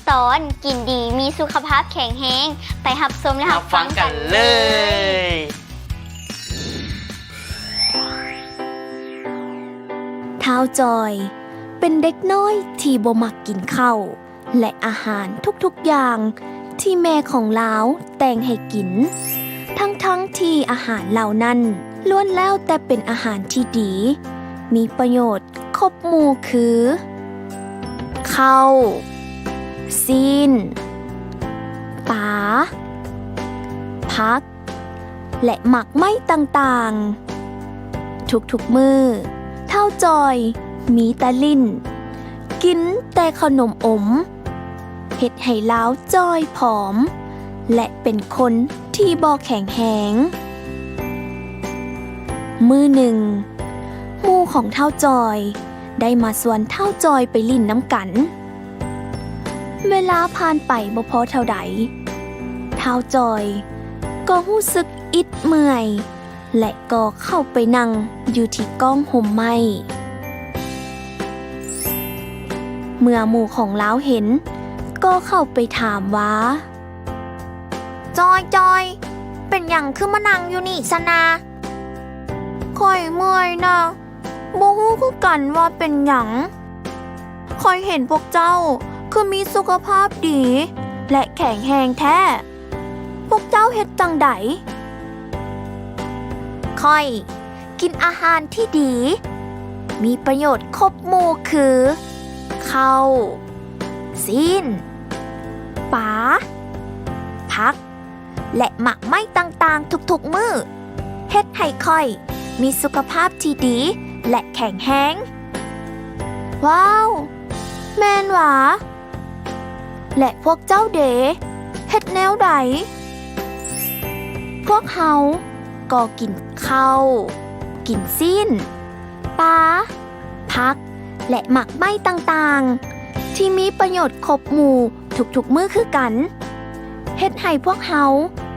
ຕອນກິນດີມີສຸຂະພາບແຂງແຮງ ໄປຮັບຊົມ ແລະ ຮັບຟັງກັນເລີຍ. ທ້າວຈອຍ ເປັນເດັກນ້ອຍທີ່ບໍ່ມັກກິນເຂົ້າ ແລະ ອາຫານທຸກໆຢ່າງທີ່ແມ່ຂອງລາວແຕ່ງໃຫ້ກິນ, ທັງໆທີ່ອາຫານເຫຼົ່ານັ້ນລ້ວນແລ້ວແຕ່ເປັນອາຫານທີ່ດີ, ມີປະໂຫຍດຄົບໝູ່ຄື ເຂົ້າ, ຊີ້ນ, ປາ, ຜັກ ແລະ ໝາກໄມ້ຕ່າງໆ. ທຸກໆມື້ ທ້າວຈອຍມີແຕ່ຫຼິ້ນ, ກິນແຕ່ເຂົ້າໜົມອົມ, ເຮັດໃຫ້ລາວຈ່ອຍຜອມ ແລະ ເປັນຄົນທີ່ບໍ່ແຂງແຮງ. ມື້ໜຶ່ງ, ໝູ່ຂອງທ້າວຈອຍໄດ້ມາຊວນທ້າວຈອຍໄປຫຼິ້ນນຳກັນ. ເວລາຜ່ານໄປບໍ່ພໍເທົ່າໃດ, ທ້າວຈອຍກໍຮູ້ສຶກອິດເມື່ອຍ ແລະ ກໍເຂົ້າໄປນັ່ງຢູ່ທີ່ກ້ອງຮົ່ມໄມ້. ເມື່ອໝູ່ຂອງລາວເຫັນ, ກໍເຂົ້າໄປຖາມວ່າ ຈອຍ, ຈອຍ, ເປັນຫຍັງຄືມານັ່ງຢູ່ນີ້ຊັ້ນນາ? ຂ້ອຍເມື່ອຍນະ, ບໍ່ຮູ້ຄືກັນວ່າເປັນຫຍັງ. ຂ້ອຍເຫັນພວກເຈົ້າຄືມີສຸຂະພາບດີ ແລະ ແຂງແຮງແທ້. ພວກເຈົ້າເຮັດຈັ່ງໃດ? ຂ້ອຍກິນອາຫານທີ່ດີ, ມີປະໂຫຍດຄົບໝູ່ຄື ເຂົ້າ, ຊີ້ນ, ປາ, ຜັກ ແລະ ໝາກໄມ້ຕ່າງໆທຸກໆມື້ ເຮັດໃຫ້ຂ້ອຍມີສຸຂະພາບທີ່ດີ ແລະ ແຂງແຮງ. ວ້າວ! ແມ່ນຫວາ? ແລະ ພວກເຈົ້າເດ ເຮັດແນວໃດ? ພວກເຮົາກໍກິນເຂົ້າ, ກິນຊີ້ນ, ປາ, ຜັກ ແລະ ໝາກໄມ້ຕ່າງໆ ທີ່ມີປະໂຫຍດຄົບໝູ່ທຸກໆມື້ຄືກັນ, ເຮັດໃຫ້ພວກເຮົາ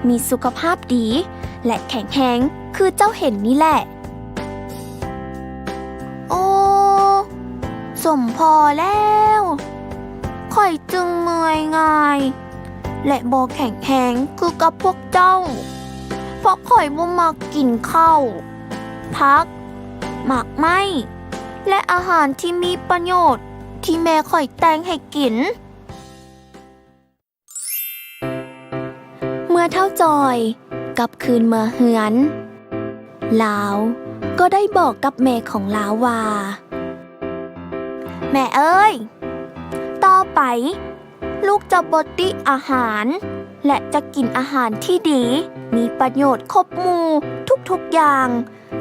ມີສຸຂະພາບດີ ແລະ ແຂງແຮງຄືເຈົ້າເຫັນນີ້ແຫຼະ. ໂອ້ ສົມພໍແລ້ວ, ຂ້ອຍຈຶ່ງເມື່ອຍງ່າຍ ແລະ ບໍ່ແຂງແຮງຄືກັບພວກເຈົ້າ, ເພາະຂ້ອຍບໍ່ມັກກິນເຂົ້າ, ຜັກ, ໝາກໄມ້ ແລະ ອາຫານທີ່ມີປະໂຫຍດທີ່ແມ່ຂ້ອຍແຕ່ງໃຫ້ກິນ. ເມື່ອທ້າວຈອຍກັບຄືນເມືອເຮືອນ, ລາວກໍໄດ້ບອກກັບແມ່ຂອງລາວວ່າ, ແມ່ເອີຍ, ຕໍ່ໄປລູກຈະບໍ່ຕິອາຫານ ແລະ ຈະກິນອາຫານທີ່ດີ, ມີປະໂຫຍດຄົບໝູ່ທຸກໆຢ່າງ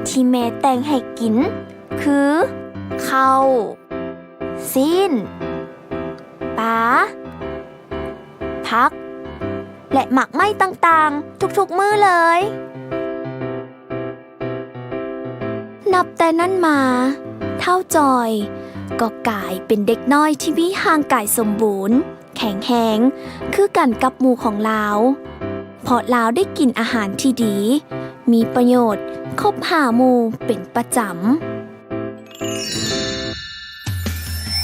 ທີ່ແມ່ແຕ່ງໃຫ້ກິນຄື ເຂົ້າ, ຊີ້ນ, ປາ, ຜັກ ແລະ ໝາກໄມ້ຕ່າງໆທຸກໆມື້ເລີຍ. ນັບແຕ່ນັ້ນມາ, ທ້າວຈອຍກໍກາຍເປັນເດັກນ້ອຍທີ່ມີຮ່າງກາຍສົມບູນ, ແຂງແຮງຄືກັນກັບໝູ່ຂອງລາວ, ເພາະລາວໄດ້ກິນອາຫານທີ່ດີ, ມີປະໂຫຍດຄົບຫ້າໝູ່ເປັນປະຈຳ.